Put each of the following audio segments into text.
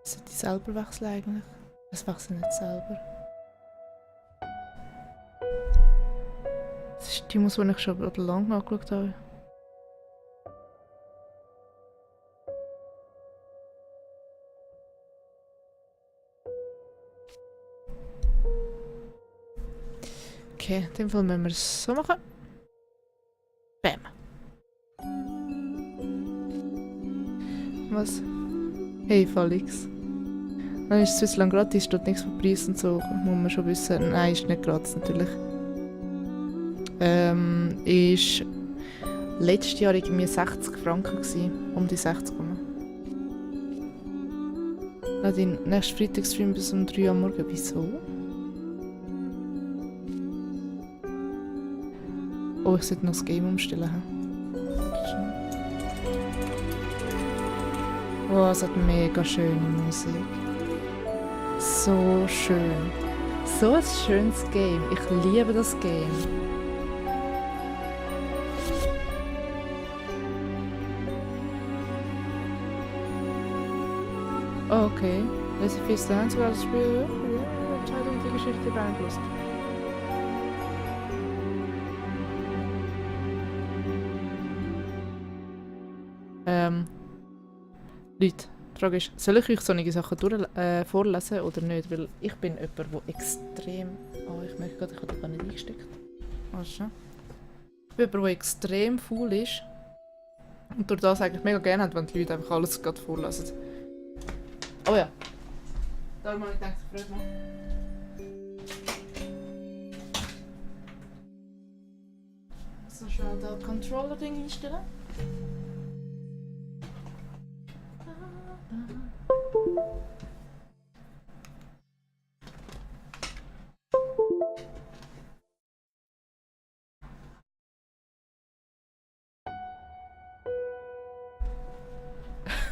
Sollte ich selber wechseln eigentlich? Das wechsle ich nicht selber. Das ist die Maus, die ich schon lange angeschaut habe. Okay, in dem Fall müssen wir es so machen. Bam. Was? Hey, Felix. Dann ist Swissland gratis, steht nichts von Preis und so. Muss man schon wissen. Nein, ist nicht gratis natürlich. Ist letztes Jahr irgendwie 60 Franken gewesen. Um die 60 rum. Den nächsten Freitagsstream bis um 3 Uhr am Morgen. Wieso? Oh, ich sollte noch das Game umstellen. Oh, es hat mega schöne Musik. So schön. So ein schönes Game. Ich liebe das Game. Oh, okay. Das ist fest eins, weil das Spiel Entscheidung die Geschichte beeinflusst. Leute, die Frage ist, soll ich euch solche Sachen vorlesen oder nicht? Weil ich bin jemand, der extrem... Oh, ich merke gerade, ich habe das gar nicht eingesteckt. Ich bin jemand, der extrem faul ist. Und durch das eigentlich mega gerne hat, wenn die Leute einfach alles gerade vorlesen. Oh ja. Darum habe ich gedacht, ich freue mich. So schnell das Controller-Ding einstellen.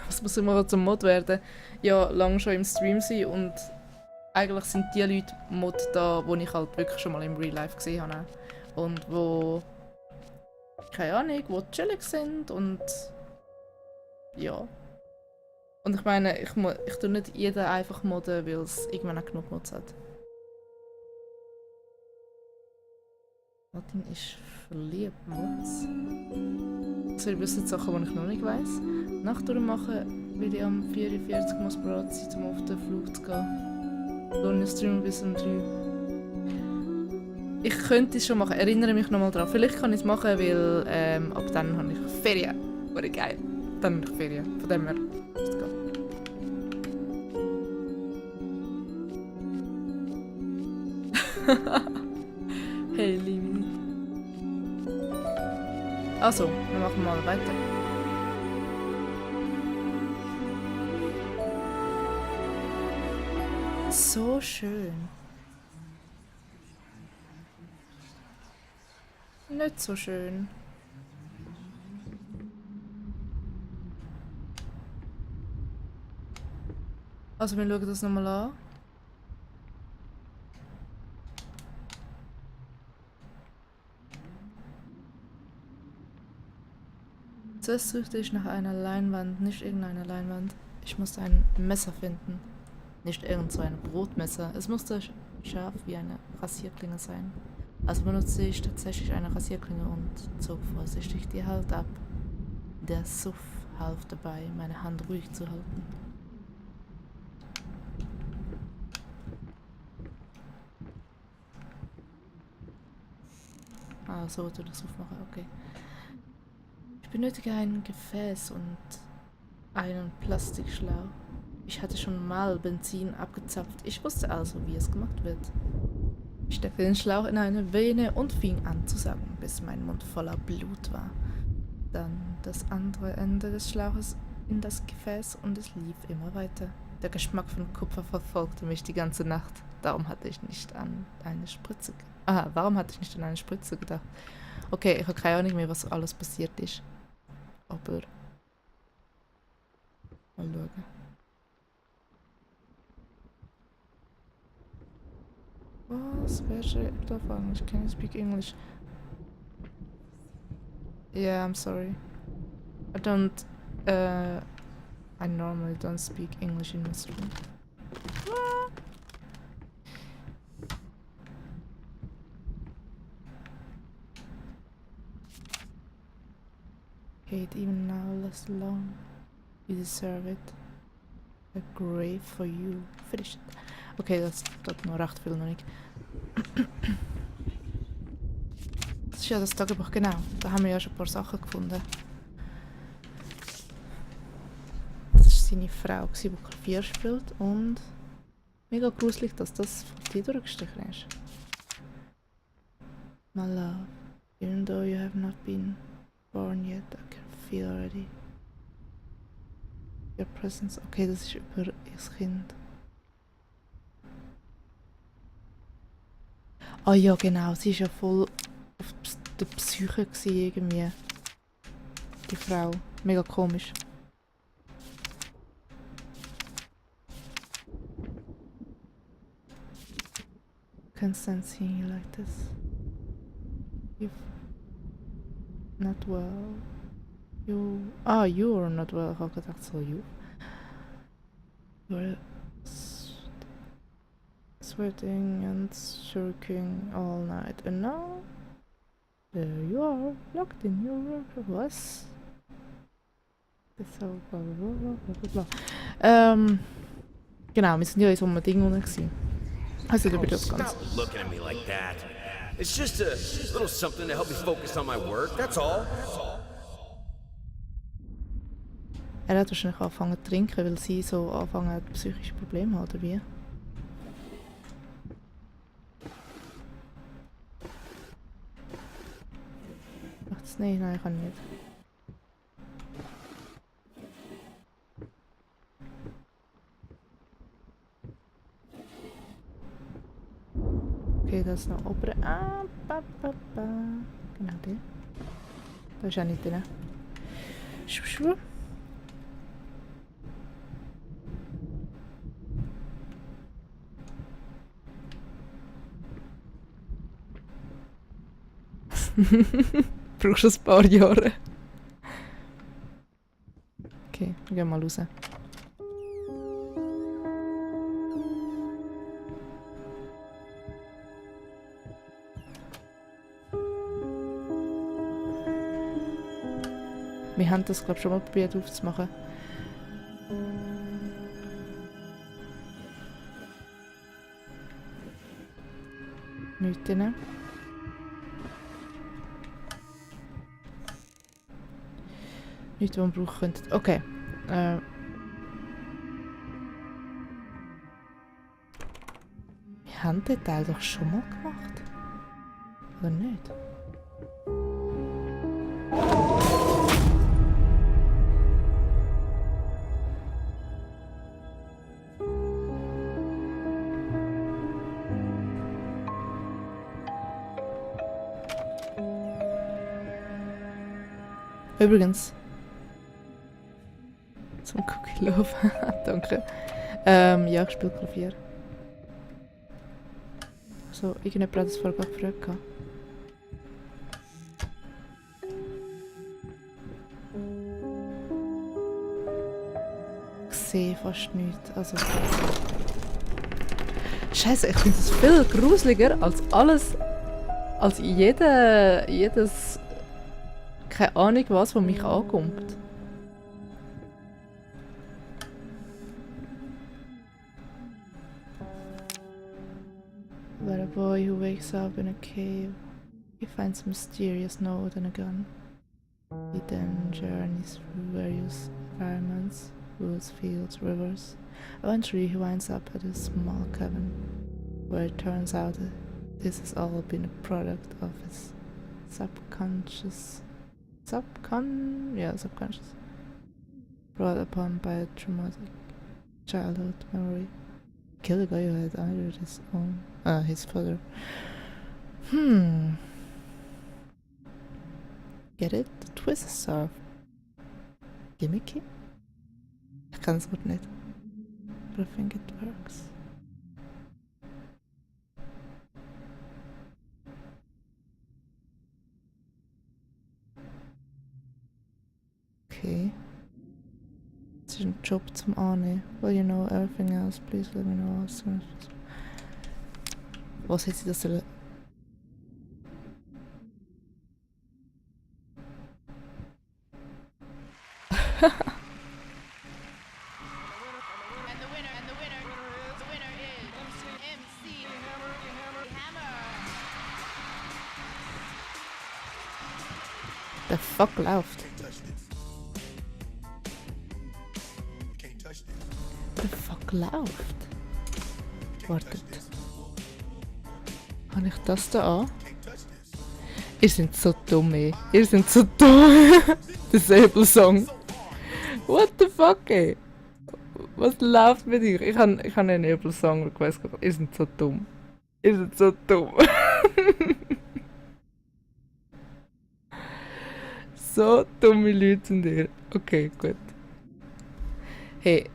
Was muss ich mal zum Mod werden? Ja, lange schon im Stream sein und eigentlich sind die Leute Mod da, die ich halt wirklich schon mal im Real Life gesehen habe. Und wo... keine Ahnung, wo chillig sind und... ja. Und ich meine, ich tue nicht jeden einfach modden, weil es irgendwann auch genug Mods hat. Martin ist verliebt, Mods. Also ihr wisst Sachen, die ich noch nicht weiss. Nachttour machen, weil ich am 44 muss bereit sein, um auf den Flug zu gehen. Lohne Stream bis um 3. Ich könnte es schon machen, erinnere mich nochmal daran. Vielleicht kann ich es machen, weil ab dann habe ich Ferien. Wäre geil. Dann habe ich Ferien. Von dem her ist es geil. Hey, Livi. Also, wir machen mal weiter. So schön. Nicht so schön. Also, wir schauen das nochmal an. Zuerst suchte ich nach einer Leinwand, nicht irgendeiner Leinwand. Ich musste ein Messer finden. Nicht irgend so ein Brotmesser. Es musste scharf wie eine Rasierklinge sein. Also benutzte ich tatsächlich eine Rasierklinge und zog vorsichtig die Haut ab. Der Suff half dabei, meine Hand ruhig zu halten. Ah, so wollte ich das Suff machen, okay. Ich benötige ein Gefäß und einen Plastikschlauch. Ich hatte schon mal Benzin abgezapft. Ich wusste also, wie es gemacht wird. Ich steckte den Schlauch in eine Vene und fing an zu saugen, bis mein Mund voller Blut war. Dann das andere Ende des Schlauches in das Gefäß und es lief immer weiter. Der Geschmack von Kupfer verfolgte mich die ganze Nacht. Warum hatte ich nicht an eine Spritze gedacht? Okay, ich habe keine Ahnung mehr, was alles passiert ist. Aber... mal schauen. Was? Welche App auf Englisch? Can you speak English? Yeah, I'm sorry. I don't I normally don't speak English in this room. Hate even now less alone. You deserve it. A grave for you. Finish it. Okay, das tut noch recht viel noch nicht. Das ist ja das Tagebuch, genau. Da haben wir ja schon ein paar Sachen gefunden. Das war seine Frau, die Klavier spielt und mega gruselig, dass das von dir durchgestrichen ist. My love, even though you have not been born yet, I can feel already your presence. Okay, das ist über ihr Kind. Ah ja, genau, sie ist ja voll auf der Psyche gewesen, irgendwie. Die Frau. Mega komisch. Can't stand seeing you like this. You're not well. You're not well. Ich habe gedacht, so you. You're sweating and shirking all night. And now, there you are, locked in your room. Was? So, bla bla bla bla bla. Genau, wir sind ja in so einem Ding unten gewesen. Also über das Ganze. Stop looking at me like that. It's just a little something to help me focus on my work, that's all. Er hat wahrscheinlich angefangen zu trinken, weil sie so anfangen hat, psychische Probleme hat, oder wie? Macht das nicht? Nein, ich kann nicht. Okay, das ist noch oben. Genau der. Da ist auch nicht drin. Schwupp. Brauchst du ein paar Jahre. Okay, wir gehen mal raus. Wir haben das, glaube ich, schon mal probiert aufzumachen. Nichts drin. Nichts, was man brauchen könnte. Okay. Wir haben den Teil doch schon mal gemacht. Oder nicht? Übrigens. Zum Cookie Love. Danke. Ja, ich spiele Klavier. So, irgendjemand hat das vorher gefragt. Ich sehe fast nichts. Also. Scheiße, ich finde das viel gruseliger als alles. Als jedes. Keine Ahnung, was von mich ankommt. About a boy who wakes up in a cave. He finds a mysterious note and a gun. He then journeys through various environments, woods, fields, rivers. Eventually he winds up at a small cabin, where it turns out that this has all been a product of his subconscious. Brought upon by a traumatic childhood memory. Kill a guy who had either his father. Get it? The twists are gimmicky? Ich kann das Wort nicht. But I think it works. Okay. Das ist ein Job zum Annehmen. Well, you know everything else, please let me know as soon as possible. Was hätte sie das sollen? Der Fuck läuft. Der Fuck läuft. Wartet. Habe ich das da an? Ihr seid so dumm, ey. Ihr seid so dumm. Der Säbelsong. What the fuck, ey? Was läuft mit euch? Ich habe einen Nebelsong request gemacht. Ihr seid so dumm. Ihr seid so dumm. So dumme Leute sind ihr. Okay, gut. Hey,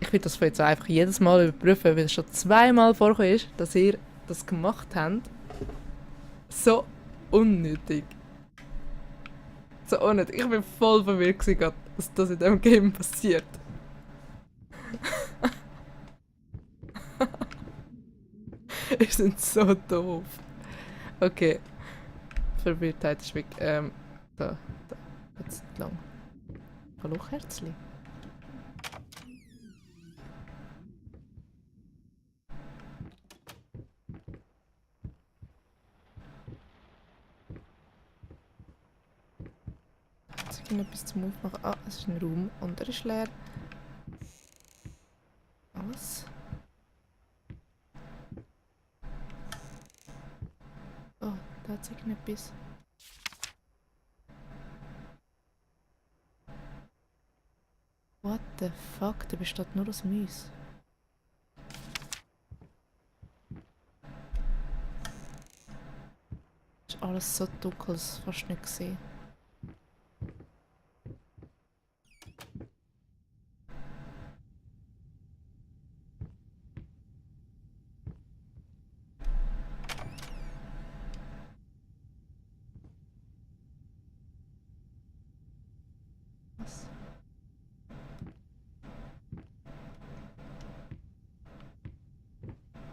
ich will das jetzt einfach jedes Mal überprüfen, weil es schon zweimal vorgekommen ist, dass ihr das gemacht habt. So unnötig. So unnötig. Ich bin voll verwirrt gewesen, dass das in diesem Game passiert. Ihr seid so doof. Okay. Verwirrtheit ist weg. Da. Jetzt lang. Hallo Kerzli. Hat sich etwas zum Aufmachen? Ah, es ist ein Raum und er ist leer. Was? Oh, da hat sich etwas. What the fuck? Der besteht nur aus Mäuse. Ist alles so dunkel, dass ich es fast nicht gesehen. Was?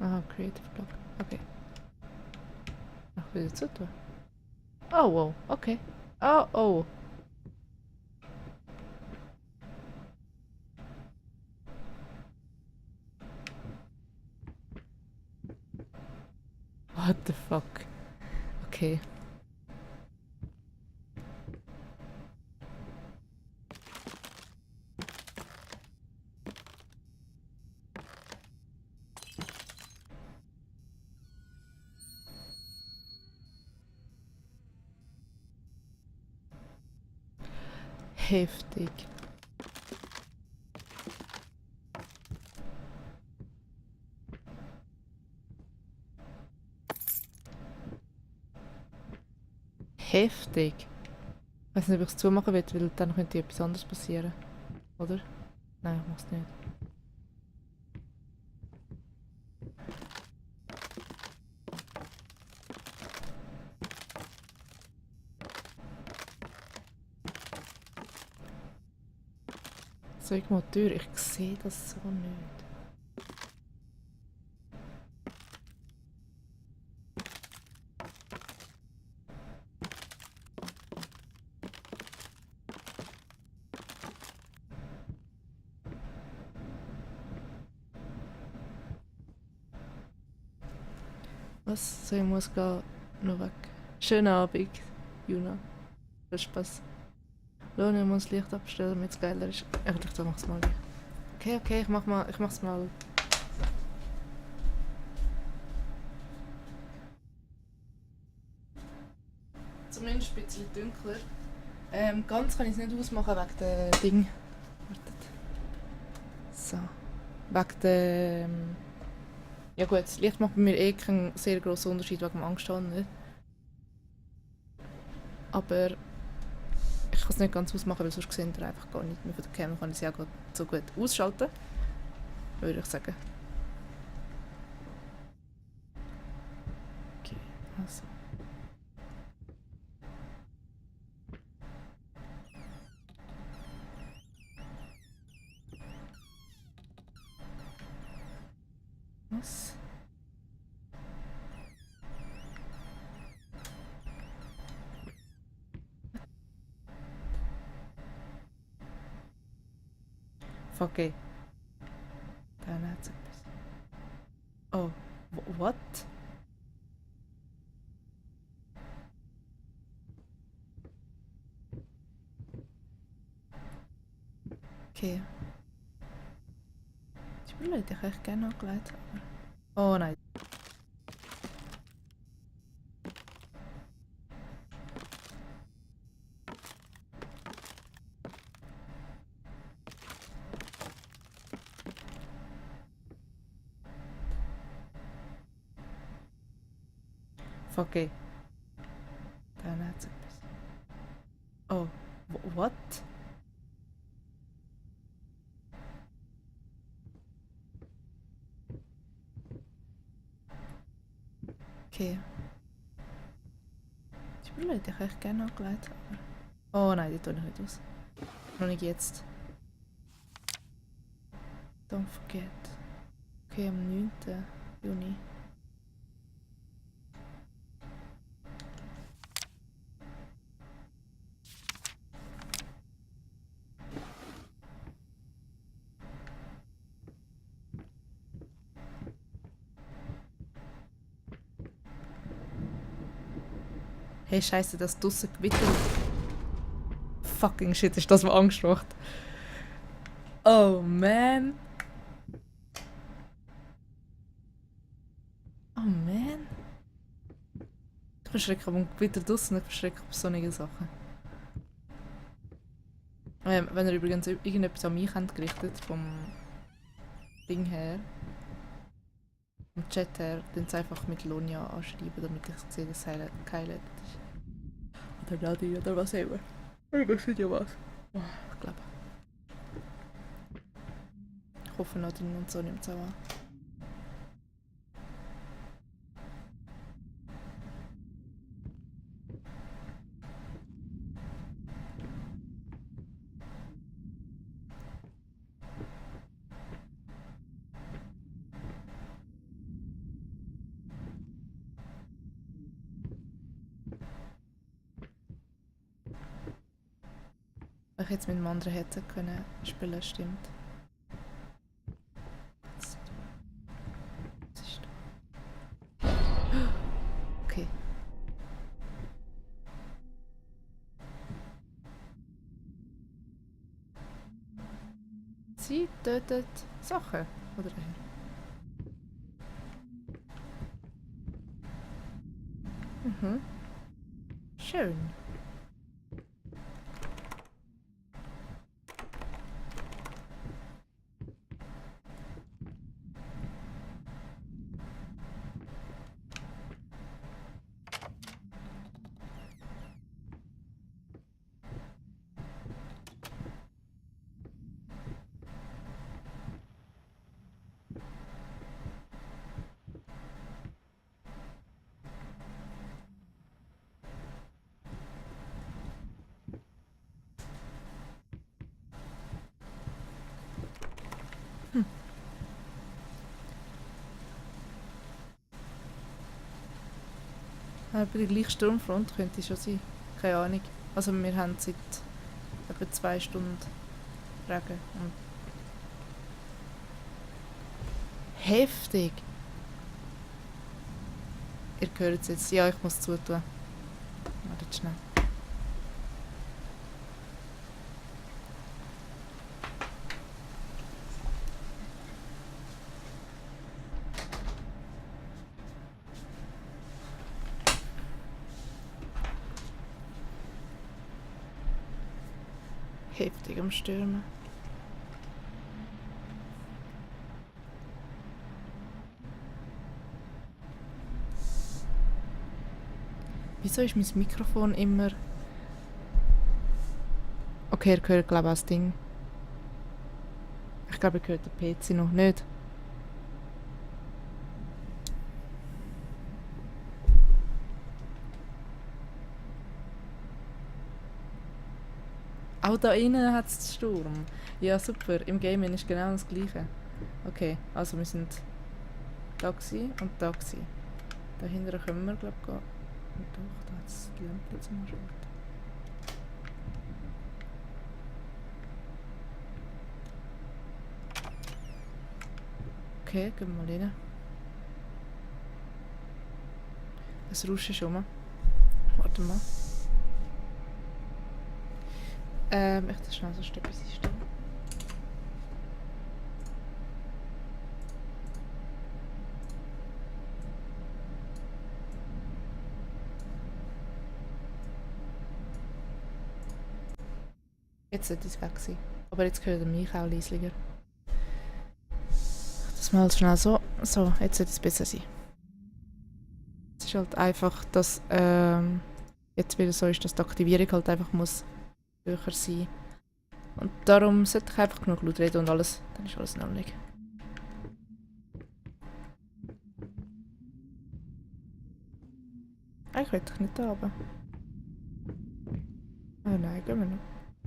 Aha, Creative Block. Okay. Ach, wieder zu tun. Oh, wow. Okay. Oh, oh. What the fuck? Okay. Heftig. Heftig. Ich weiß nicht, ob ich es zumachen will, weil dann könnte etwas anderes passieren. Oder? Nein, ich mach's nicht. Zeig mal die Tür, ich sehe das so nicht. Was? So, ich muss gehen. Noch weg. Schönen Abend, Juna. Viel Spaß. Lone, ich muss das Licht abstellen, damit es geiler ist. Ich dachte, ich mach's mal. Okay, ich mach's mal. Zumindest ein bisschen dunkler. Ganz kann ich es nicht ausmachen wegen dem Ding. Wartet. So. Wegen dem... Ja gut, das Licht macht bei mir eh keinen sehr grossen Unterschied wegen dem Angsthaben, nicht? Aber ich kann es nicht ganz ausmachen, weil sonst sehen ihr einfach gar nicht mehr von der Cam. Kann ich sie auch so gut ausschalten, würde ich sagen. Okay, also. Fuck it. Dann hat's etwas. Oh. What? Okay. Die Brille hätte ich echt gerne angelegt, aber... Oh nein. Fuck it. Dann hat's etwas. Oh. What? Okay. Die Brille hätte ich echt gerne angelegt, aber... Oh nein, die tue ich nicht aus. Noch nicht jetzt. Don't forget. Okay, am 9. Juni. Hey, scheiße, das draussen gewittert. Fucking shit, ist das, was Angst macht. Oh man. Oh man. Ich verschrecke am Gewitter draussen, ich verschrecke auf solche Sachen. Wenn ihr übrigens irgendetwas an mich habt gerichtet, vom Ding her, vom Chat her, dann es einfach mit Lonja anschreiben, damit ich sehe, dass es geheilt ist. Oder Nadi oder was immer. Ich weiß nicht ja was. Oh, ich glaube. Ich hoffe, Nadine und so nimmt es auch an. Ich jetzt mit dem anderen Headset können spielen, stimmt. Was ist da? Okay. Sie tötet Sachen, oder? Mhm. Schön. Aber die gleiche Sturmfront könnte schon sein. Keine Ahnung. Also wir haben seit etwa 2 Stunden Regen. Und heftig! Ihr hört es jetzt. Ja, ich muss zutun. Wartet schnell. Heftig am Stürmen. Wieso ist mein Mikrofon immer... Okay, ihr hört glaube ich auch das Ding. Ich glaube, ihr hört den PC noch nicht. Auch da innen hat es Sturm. Ja, super. Im Game ist genau das Gleiche. Okay, also wir sind da und da gewesen. Dahinter können wir, glaube ich, gehen. Und doch, da hat es die Lampe zum Beispiel. Okay, gehen wir mal rein. Es rauscht schon mal. Warte mal. Ich das schnell so ein Stück einstellen. Jetzt sollte es weg sein. Aber jetzt hört ihr mich auch leislicher. Das mal schnell so. So, jetzt sollte es besser sein. Es ist halt einfach, dass jetzt wieder so ist, dass die Aktivierung halt einfach muss höher sein. Und darum sollte ich einfach genug laut reden und alles. Dann ist alles in Ordnung. Eigentlich will ich nicht da oben. Oh nein, gehen wir noch.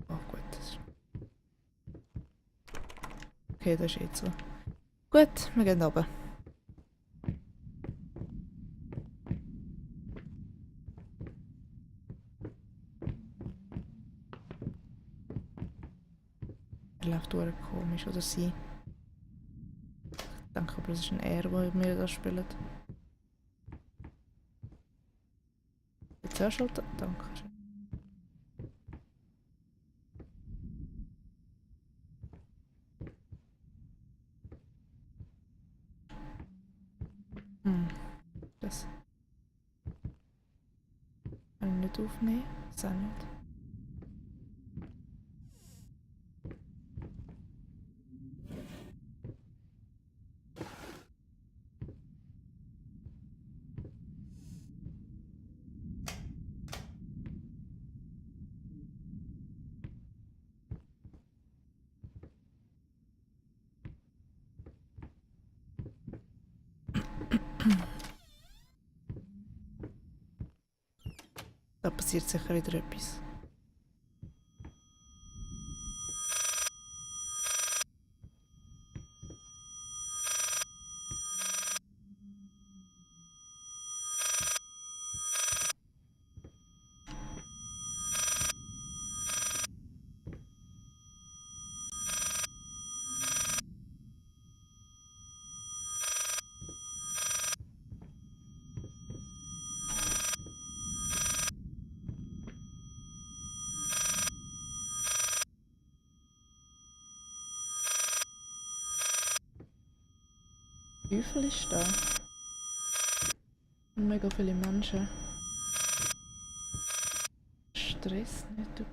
Oh gut, das ist... Okay, das ist jetzt so. Gut, wir gehen oben. Er läuft durch komisch, oder sie. Ich denke aber, es ist ein R, der mir da spielt. Jetzt hörst du halt... Danke. Das kann ich nicht aufnehmen. Das auch nicht. Da passiert sicher wieder etwas. Wie viel ist da? Und mega viele Menschen. Stress nicht. Du.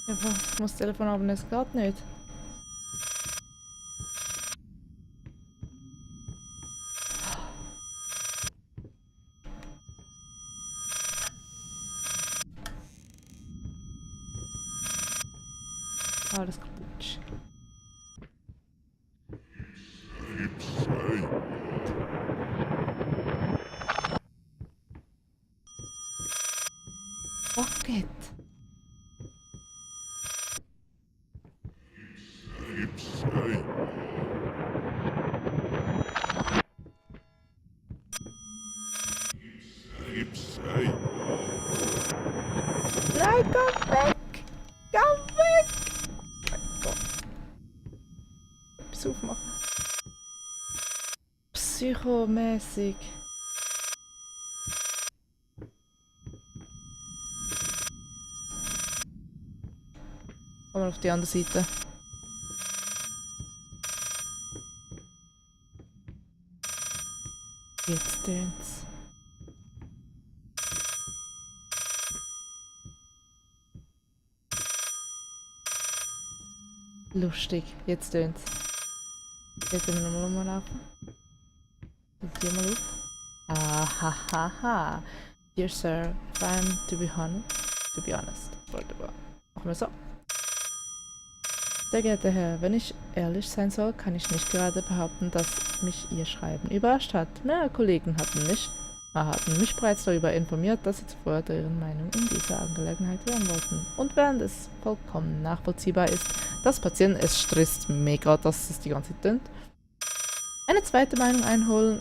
Ja, was? Ich muss das Telefon abnehmen, es geht nicht. Alles kaputt. Fuck it. Nein, komm weg! Komm weg! Mein Gott. Etwas aufmachen. Psychomäßig. Komm mal auf die andere Seite. tönt's. Lustig, jetzt tönt's. Jetzt können wir nochmal laufen. Jetzt hier mal auf. Ahahaha. Dear Sir, if I'm to be honest. Wunderbar. Machen wir so. Sehr geehrter Herr, wenn ich ehrlich sein soll, kann ich nicht gerade behaupten, dass mich Ihr Schreiben überrascht hat. Mehrere Kollegen hatten mich bereits darüber informiert, dass sie zuvor deren Meinung in dieser Angelegenheit hören wollten. Und während es vollkommen nachvollziehbar ist, dass Patienten es stresst mega, dass es die ganze Zeit tönt, eine zweite Meinung einholen,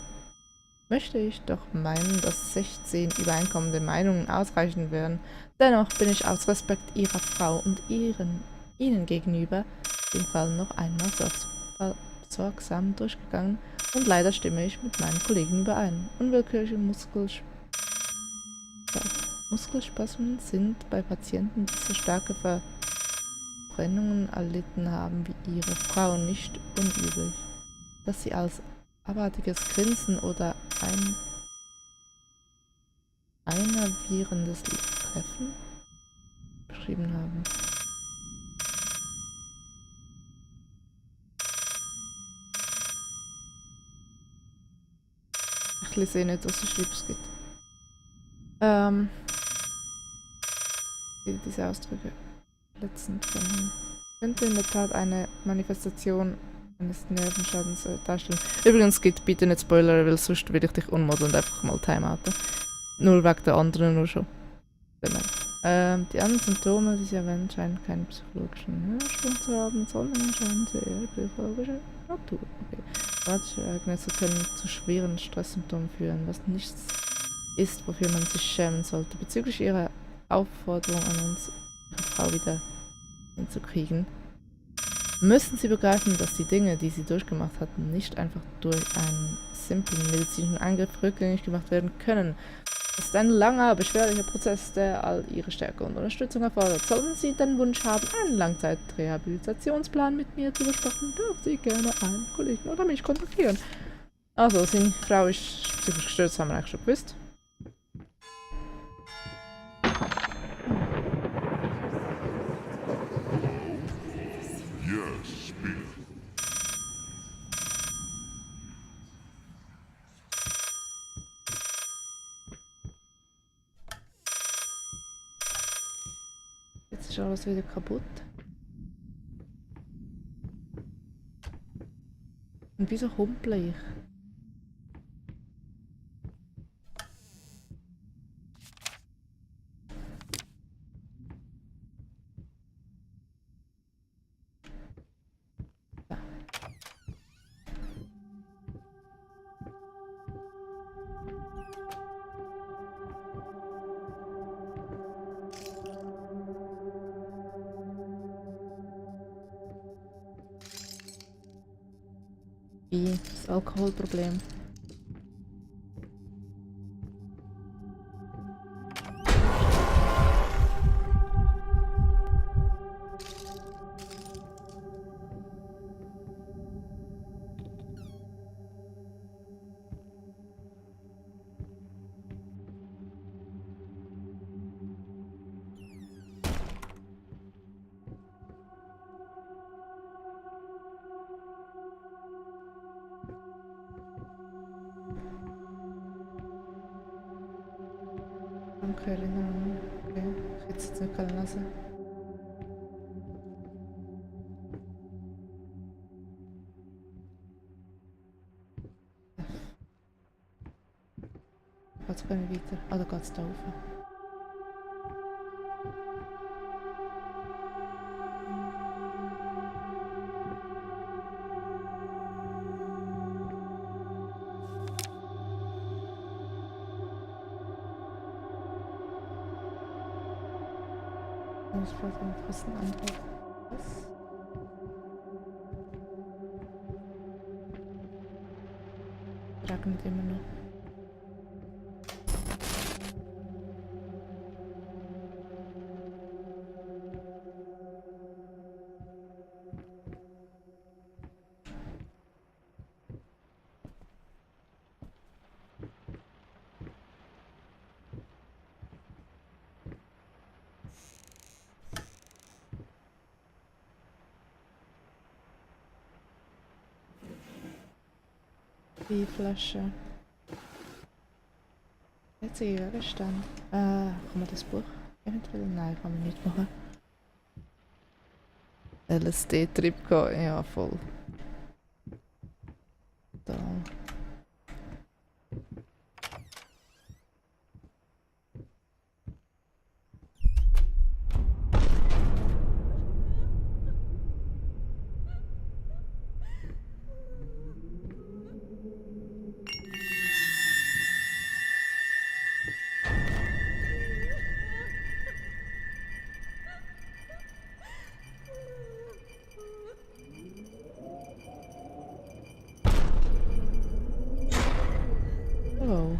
möchte ich doch meinen, dass 16 übereinkommende Meinungen ausreichen werden. Dennoch bin ich aus Respekt Ihrer Frau und Ihnen gegenüber den Fall noch einmal sorgsam durchgegangen und leider stimme ich mit meinen Kollegen überein. Unwillkürliche Muskelspasmen sind bei Patienten, die so starke Verbrennungen erlitten haben wie Ihre Frau, nicht unüblich. Dass Sie als abartiges Grinsen oder ein enervierendes Kläffen beschrieben haben. Ich lese nicht, was es gibt. Diese Ausdrücke letztend könnte in der Tat eine Manifestation eines Nervenschadens darstellen. Übrigens, geht bitte nicht Spoiler, weil sonst will ich dich unmodden und einfach mal timeouten. Nur wegen der anderen nur schon. Die anderen Symptome, die sie erwähnen, scheinen keinen psychologischen Ursprung zu haben, sondern scheinen sehr psychologische Natur. Okay. Dramatische Ereignisse können zu schweren Stresssymptomen führen, was nichts ist, wofür man sich schämen sollte. Bezüglich ihrer Aufforderung an uns, ihre Frau wieder hinzukriegen, müssen sie begreifen, dass die Dinge, die sie durchgemacht hatten, nicht einfach durch einen simplen medizinischen Eingriff rückgängig gemacht werden können. Es ist ein langer, beschwerlicher Prozess, der all ihre Stärke und Unterstützung erfordert. Sollten Sie den Wunsch haben, einen Langzeitrehabilitationsplan mit mir zu besprechen, dürfen Sie gerne einen Kollegen oder mich kontaktieren. Also, seine Frau ist psychisch gestört, das haben wir eigentlich schon gewusst. Jetzt ist alles wieder kaputt. Und wieso humpel ich? Da. Wie das Alkoholproblem. Danke, Erinnerung. Okay, ich hätte es jetzt nicht können lassen. Geht's gar nicht weiter? Ah, da geht's da rauf. Ich muss vielleicht einen festen Antwort. Was? Regnet immer noch. Die Flasche. Jetzt sehe ich Gegenstand. Kann man das Buch eventuell? Nein, kann man nicht machen. LSD-Trip gehen, ja voll. Da. Oh.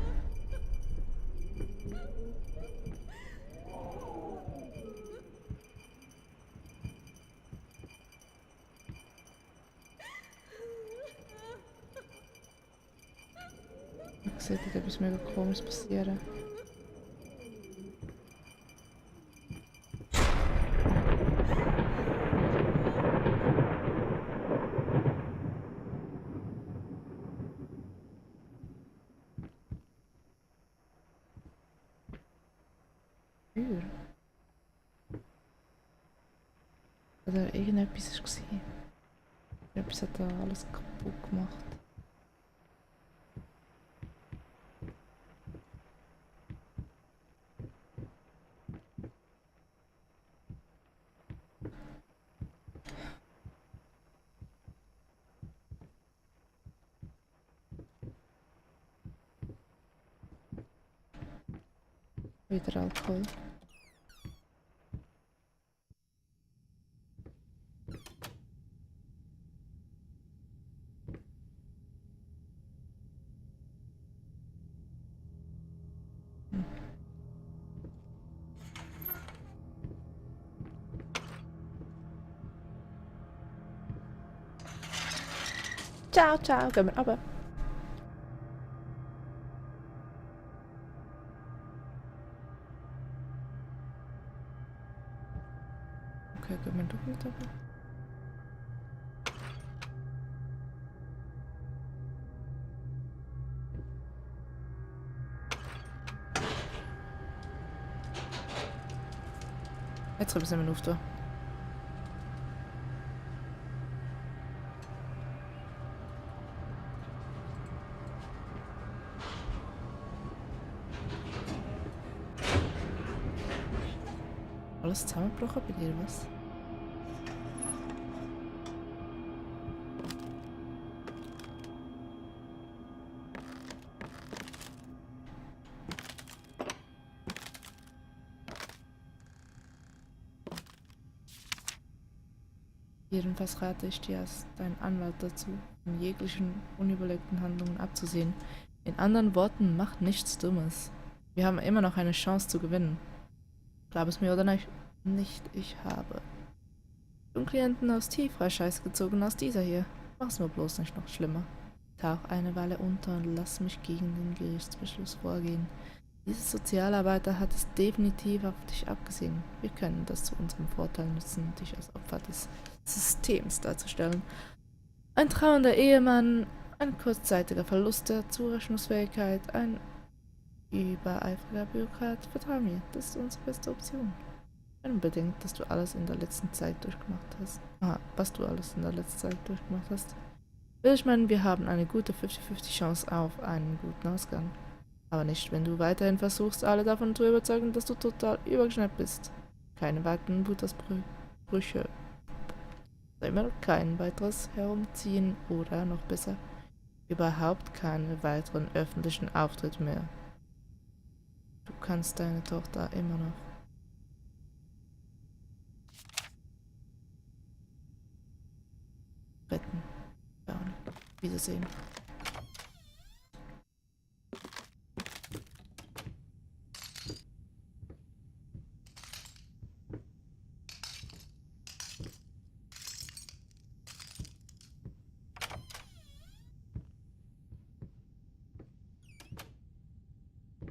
Ich sehe, da etwas mega komisches passieren. Tür. Oder irgendetwas war. Etwas hat da alles kaputt gemacht. Wieder Alkohol. Ciao, ciao, gehen wir runter. Okay, gehen wir doch nicht runter. Jetzt kommen wir nicht mehr auf da. Alles zusammengebrochen bei dir, was? Jedenfalls rate ich dir als dein Anwalt dazu, von jeglichen unüberlegten Handlungen abzusehen. In anderen Worten, mach nichts Dummes. Wir haben immer noch eine Chance zu gewinnen. Glaub es mir oder nicht, ich habe den Klienten aus tieferer Scheiße gezogen als dieser hier. Mach's mir bloß nicht noch schlimmer. Tauch eine Weile unter und lass mich gegen den Gerichtsbeschluss vorgehen. Dieser Sozialarbeiter hat es definitiv auf dich abgesehen. Wir können das zu unserem Vorteil nutzen, dich als Opfer des Systems darzustellen. Ein trauernder Ehemann, ein kurzzeitiger Verlust der Zurechnungsfähigkeit, ein übereifriger Bürokrat. Vertrau mir, das ist unsere beste Option. Wenn man bedenkt, dass du alles in der letzten Zeit durchgemacht hast. Aha, was du alles in der letzten Zeit durchgemacht hast. Will ich meinen, wir haben eine gute 50-50 Chance auf einen guten Ausgang. Aber nicht, wenn du weiterhin versuchst, alle davon zu überzeugen, dass du total übergeschnappt bist. Keine weiteren Blutausbrüche. Immer kein weiteres Herumziehen oder, noch besser, überhaupt keine weiteren öffentlichen Auftritte mehr. Du kannst deine Tochter immer noch retten. Ja, Wiedersehen.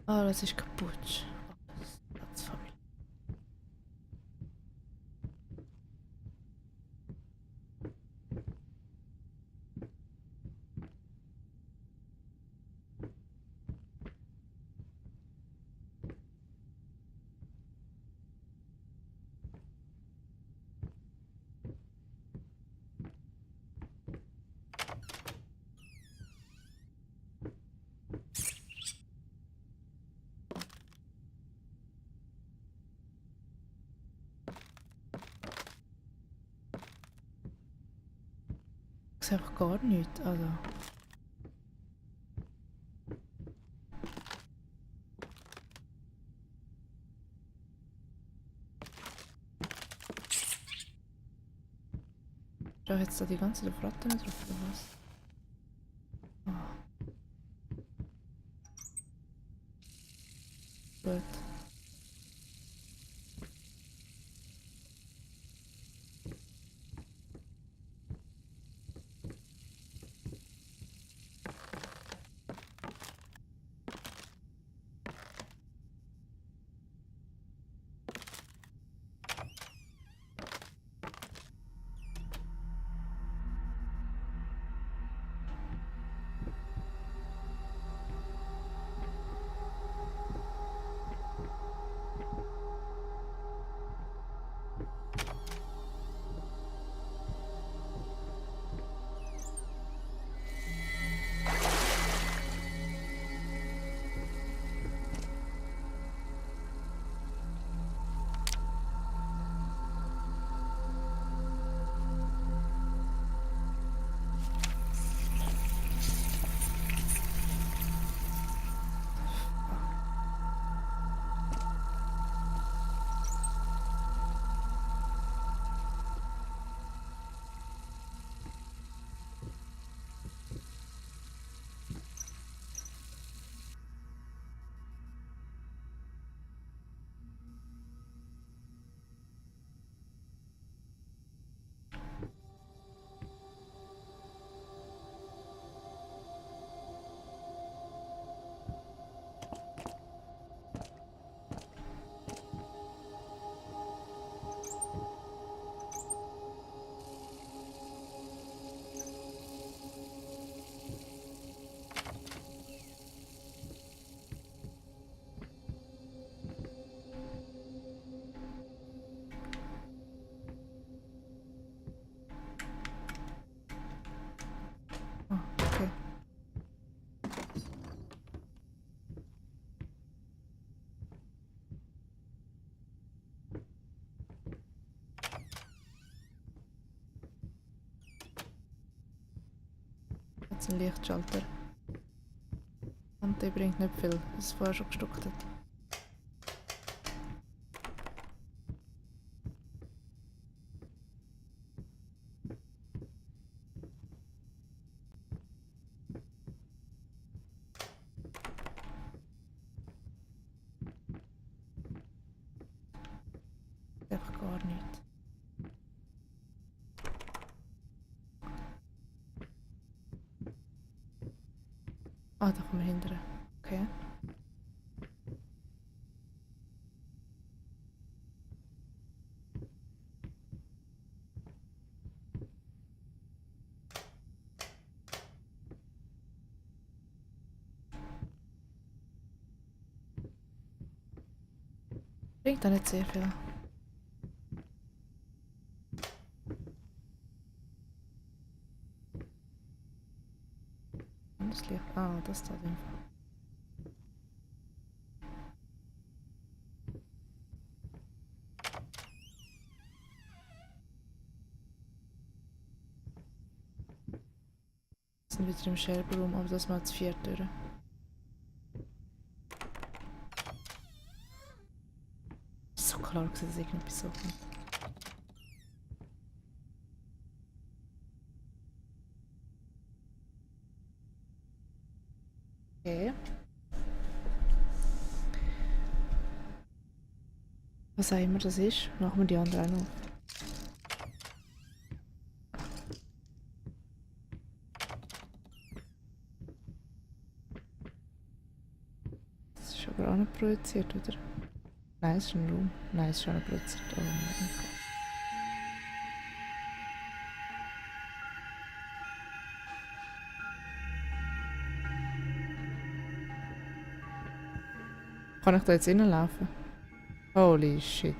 Oh, das ist kaputt. Platzfamilie. sehe einfach gar nichts, also. Da jetzt da die ganze Zeit auf Ratten drauf oder was? Ah. Gut. Ah, okay. Jetzt ein Lichtschalter. Und der bringt nicht viel, das es vorher schon gestuckt hat. Einfach gar nichts. Ah, da kann man hindern. Okay. Bringt da nicht sehr viel. Das Licht. Ah, das da einfach. Wir sind wieder im Scherbenraum, aber das mal zu viert durch. So klar gewesen, dass irgendetwas so kommt. Okay. Was auch immer das ist, machen wir die anderen auch noch. Das ist aber auch nicht projiziert, oder? Nein, es ist ein Raum. Nein, es ist auch nicht projiziert. Oh mein Gott. Kann ich da jetzt reinlaufen? Holy shit.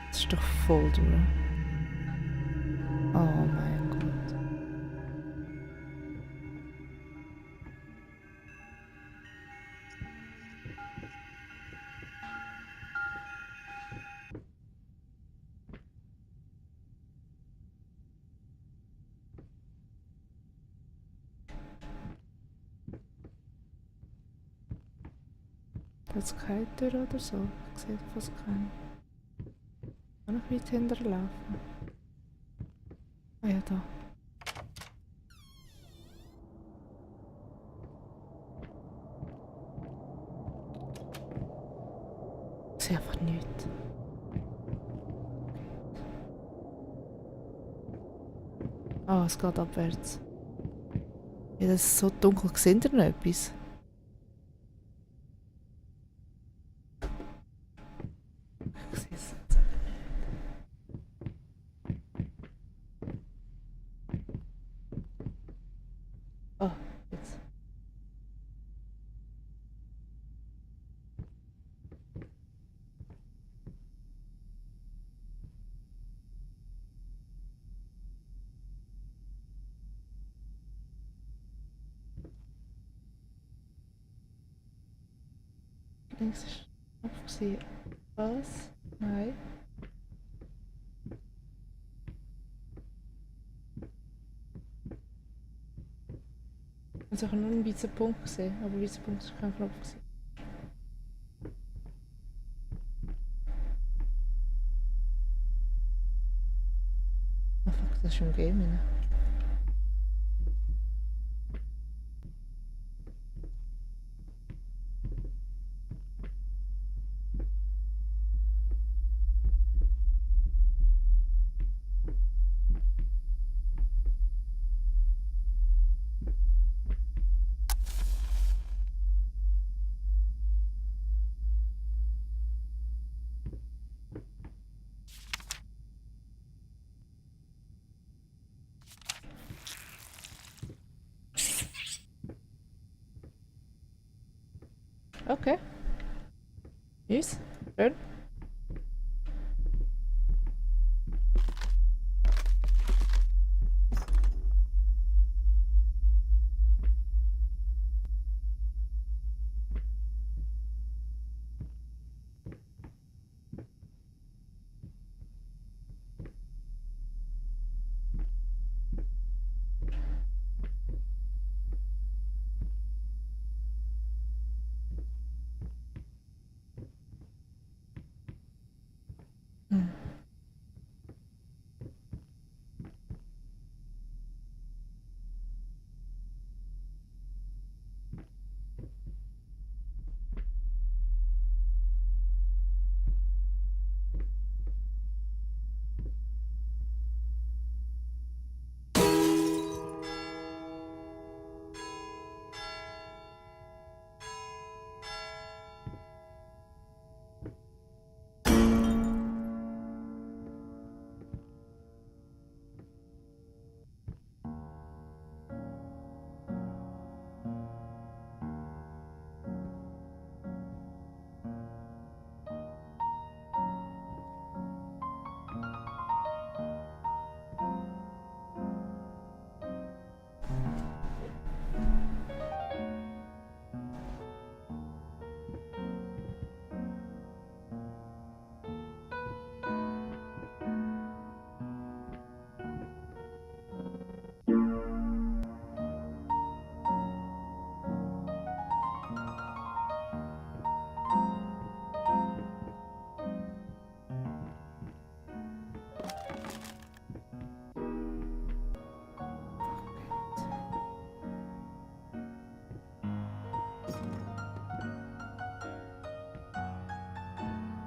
Das ist doch voll durch. Oh mein Gott. Jetzt keine Tür oder so. Ich sehe fast keine. Kann noch weit hinterlaufen. Ah ja, da. Ich sehe einfach nichts. Ah, es geht abwärts. Ja, das ist so dunkel. Seht ihr noch etwas? Ich sehe es jetzt nicht. Ah, jetzt. Links ist Knopf gewesen. Was? Nein. Also ich habe nur einen weißen Punkt gesehen, aber weißer Punkt ist kein Knopf gewesen. Oh fuck, das ist im Game rein. Okay. Nice. Schön. Hm.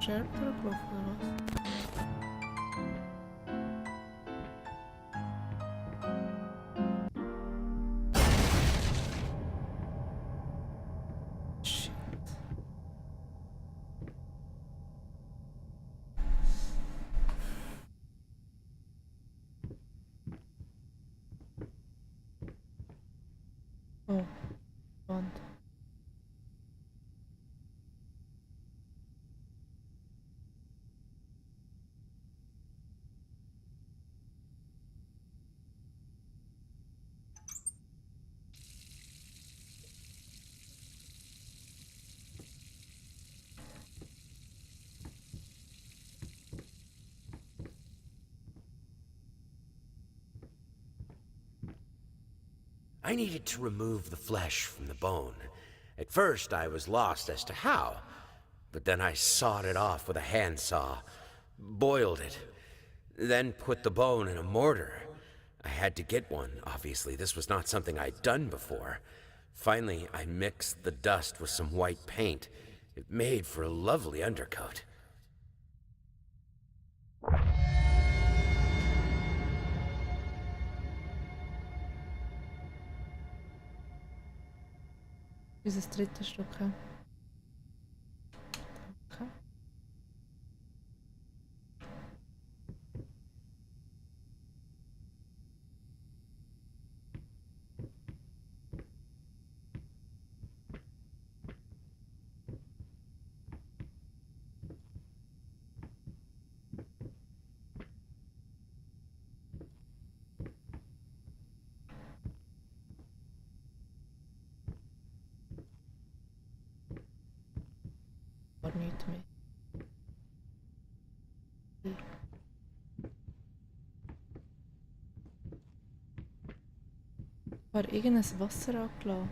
Shared oder Gruppe oder was? Shit. Oh, Wand. I needed to remove the flesh from the bone. At first, I was lost as to how, but then I sawed it off with a handsaw, boiled it, then put the bone in a mortar. I had to get one, obviously. This was not something I'd done before. Finally, I mixed the dust with some white paint. It made for a lovely undercoat. Dieses dritte Stück. Okay. War nichts mehr. War irgendein Wasser angelassen?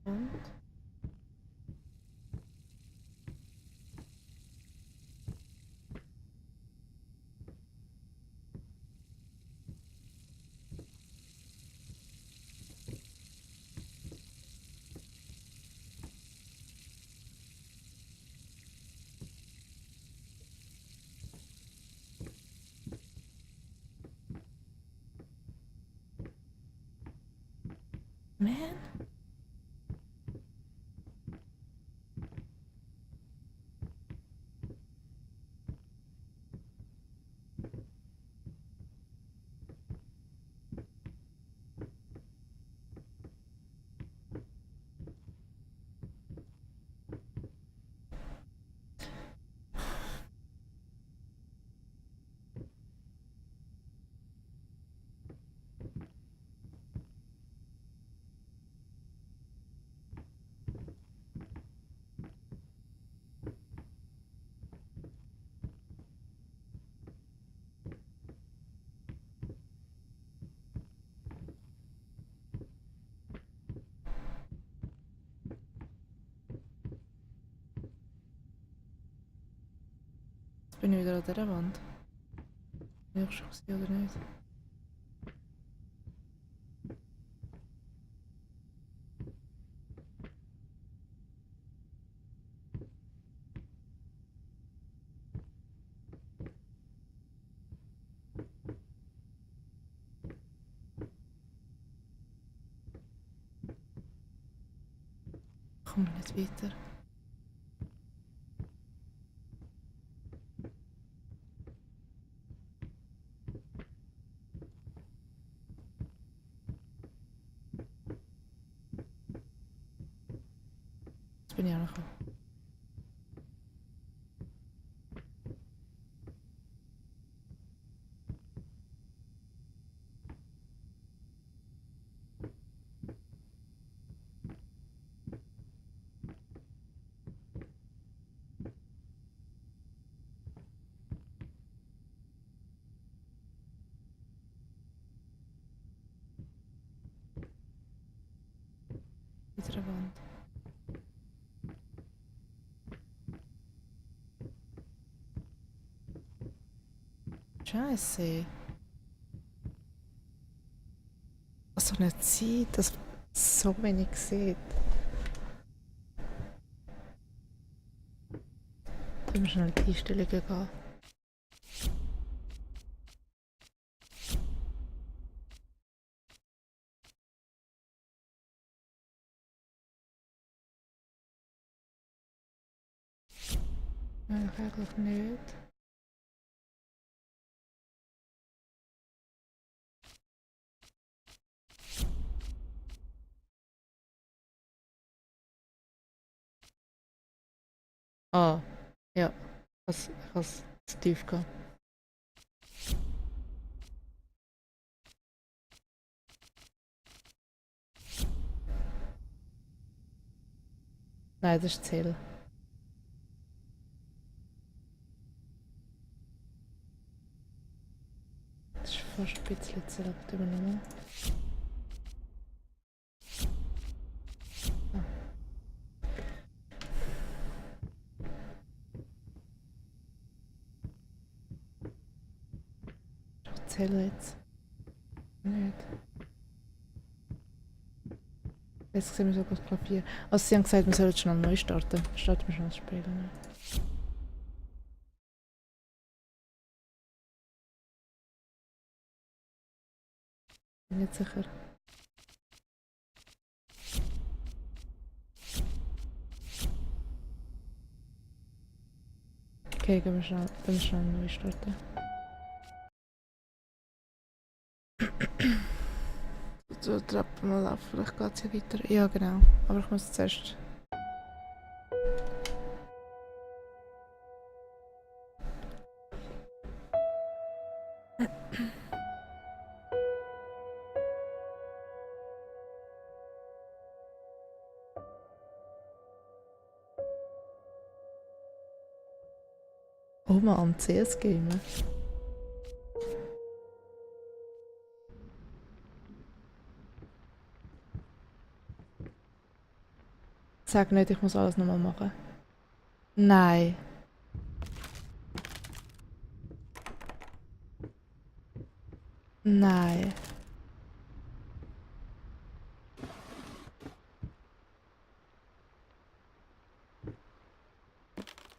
Und? Man? Jetzt bin ich wieder an dieser Wand. Bin ich schon gesehen oder nicht? Ich komme nicht weiter. Jetzt bin ich angekommen. Wieder eine Wand. Scheiße. Was doch nicht sein, dass man so wenig sieht. Ich muss schnell die Einstellungen gehen. Nein, eigentlich nicht. Ah, Ja, ich has zu tief gehabt. Nein, das ist Zähl. Das ist fast ein bisschen Zähl, aber nochmal. Ich zähle jetzt. Nicht. Jetzt sehen wir sogar das Klavier. Also sie haben gesagt, wir sollen schnell neu starten. Starten wir schnell das Spiel. Ne? Bin nicht sicher. Okay, gehen wir schnell neu starten. So, Treppen mal auf, vielleicht geht es ja weiter. Ja, genau. Aber ich muss zuerst. Oh mal am CS gamen. Sag nicht, ich muss alles nochmal machen. Nein. Nein.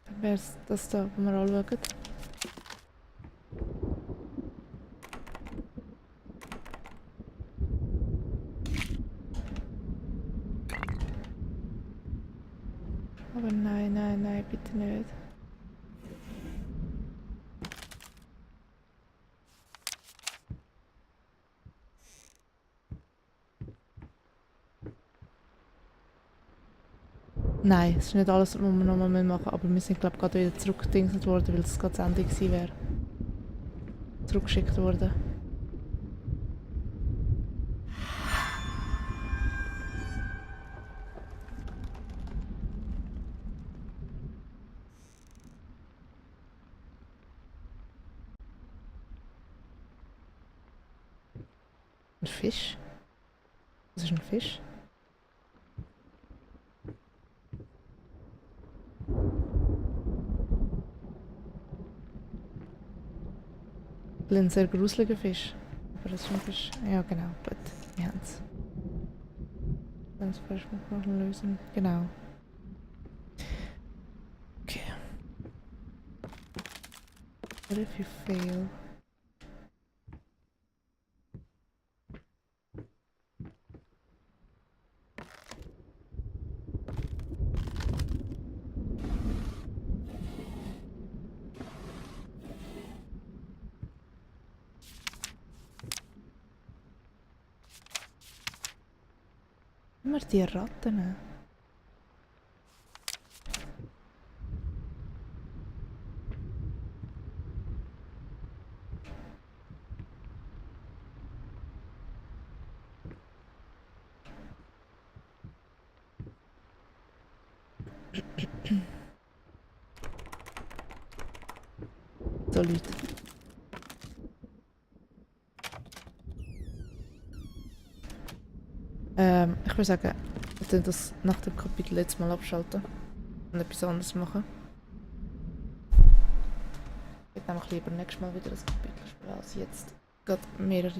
Dann wäre es das da, wo wir anschauen. Aber nein, nein, nein, bitte nicht. Nein, es ist nicht alles, was wir nochmal machen müssen, aber wir sind glaube ich gerade wieder zurückgedingselt worden, weil es gerade das Ende gewesen wäre. Zurückgeschickt worden. Ein Fisch? Was ist ein Fisch? Ein sehr gruseliger Fisch. Aber das ist ein Fisch. Ja, genau. Gut. Wir haben es. Dann zuerst noch lösen. Genau. Okay. What if you fail? Immer die Ratten. So Leute. Ich würde sagen, wir tun das nach dem Kapitel jetzt mal abschalten und etwas anderes machen. Ich würde nämlich lieber nächstes Mal wieder das Kapitel spielen als jetzt gerade mehrere.